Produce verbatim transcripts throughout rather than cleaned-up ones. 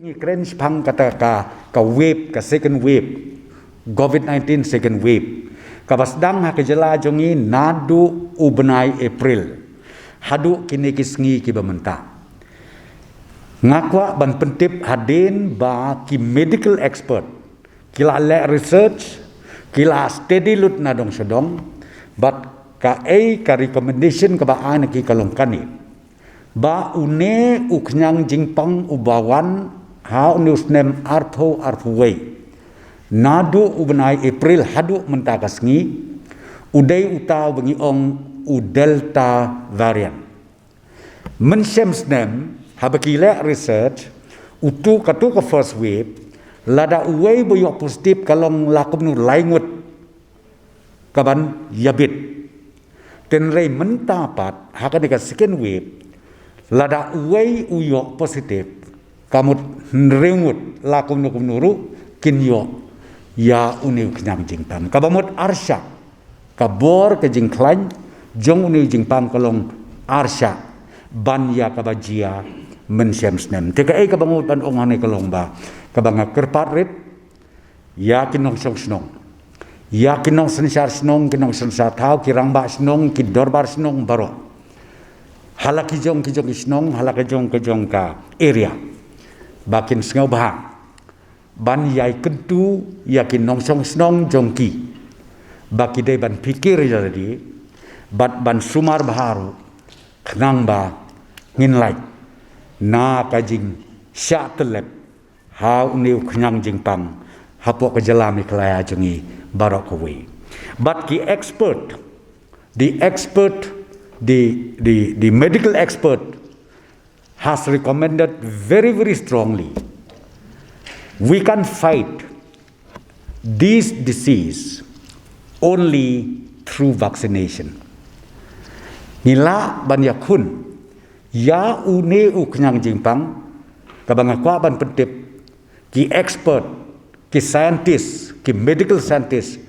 Ngi kren shaphang kata ka, ka wave, ka second wave, COVID nineteen second wave, kaba sdang ha ka jylla jong ngi naduh u bnai April haduh kine ki sngi kiba mynta. Nga kwah ban pyntip hadien ba ki medical expert ki la leh research, ki la study lut na dong sha dong, bad kaei ka recommendation kaba ai na ki ka long kane, ba une u khñiang jingpang uba wan ha une u snem arphew arphew wei, naduh u bnai April haduh mynta ka sngi, u dei uta uba ngi ong u Delta variant. Mynshem snem, haba ki leh research, utu katu ka first wave, lada uwei ba ïoh positive ka long la kumno lai ngut kaban ïabit. Hynrei mynta pat ha kane ka second wave, lada uwei u ïoh positive, ka mut hynriew ngut la kumno kumno ruh kin ïoh ïa une u khñiang jingpang. Kaba mut arshah, ka bor ka jingkhlaiñ jong une u jingpang ka long arshah ban ïa kaba jia mynshem snem. Te kaei kaba nga mut ban ong hangne ka long ba, kaba nga kyrpad rit ïa ki nongshong shnong, ïa ki nongsynshar shnong, ki nongsynshar thaw, ki rangbah shnong, ki dorbar shnong baroh, ha la ki jong ki jong ki shnong, ha la ki jong ki jong ka area, ba kin sngewbha ban ïai kyntu ïa ki nongshong shnong jong ki ba ki dei ban phikir ïa lade bad ban sumar bha ruh, khnang ba ngin lait na ka jingshah tyllep ha une u khñiang jingpang hapoh ka jylla Meghalaya jong ngi baroh kawei. But ki expert, the expert, the, the, the medical expert has recommended very, very strongly, we can fight this disease only through vaccination. Ngi lah ban ïakhun ïa une u khñiang jingpang, kaba nga kwah ban pyntip, ki expert, ki scientist, ki medical scientist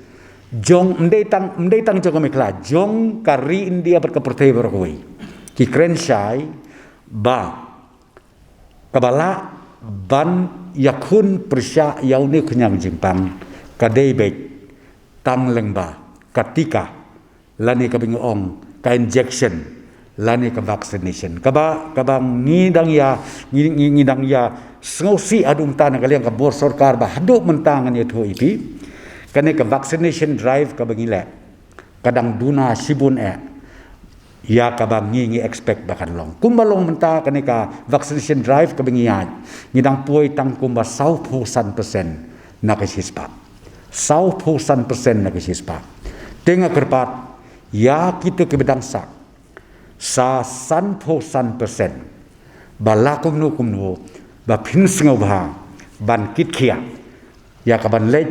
jong, ym dei tang, ym dei tang jong ka Meghalaya, jong ka ri India bad ka pyrthei baroh kawei, ki kren shai ba kaba lah ban ïakhun pyrshah ïa une u khñiang jingpang ka dei beit tang lyngba ka tika, lane kaba ngi ong ka injection, lane ka vaccination. Kaba, kaba ngi dang ïa, ngi, ngi, ngi dang ïa sngewsih haduh mynta na ka liang ka bor sorkar ba haduh mynta ngan ïathuh ïa phi, kane ka vaccination drive kaba ngi leh ka dang duna shibun eh ïa kaba ngi, ngi expect ba kan long. Kumba long mynta kane ka vaccination drive kaba ngi ïaid, ngi dang poi tang kumba sawphew san percent na ka shispah. Sawphew san percent na ka shispah. Te nga kyrpad ïa kito kiba dang sah, sa sanphew san percent, ba la kumno kumno ba phin sngewbha ban kit khia ïa kaban leit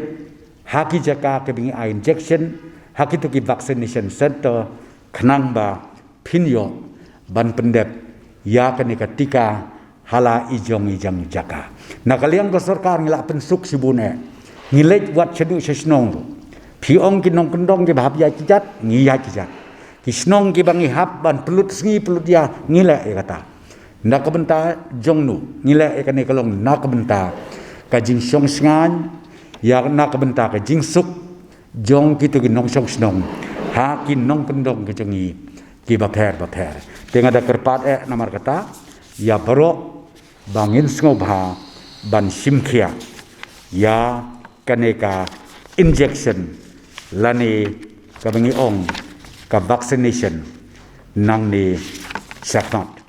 ha ki jaka kiba ngi ai injection, ha kito ki vaccination center, khnang ba phin ïoh ban pyndep ïa kane ka tika ha la i jong i jong i jaka. Na ka liang ka sorkar ngi la pynsuk shibun eh. Ngi leit wat shaduh sha shnong ruh. Phi ong ki nongkyndong kiba hap ïaid ki jait, ngi ïaid ki jait. Ki shnong kiba ngi hap ban pynlut sngi pynlut ïa, ngi leh ïa kata. Na ka bynta jong no ngi leh ïa kane ka long? Na ka bynta ka jingshong shngaiñ, ïa na ka bynta ka jingsuk jong kito ki nongshong shnong ha ki nongkyndong ki jong ngi kiba pher bapher. Te nga da kyrpad eh namar kata ïa baroh ba ngin sngewbha ban shim khia ïa kane ka injection lane kaba ngi ong ka vaccination nangne shakhmat.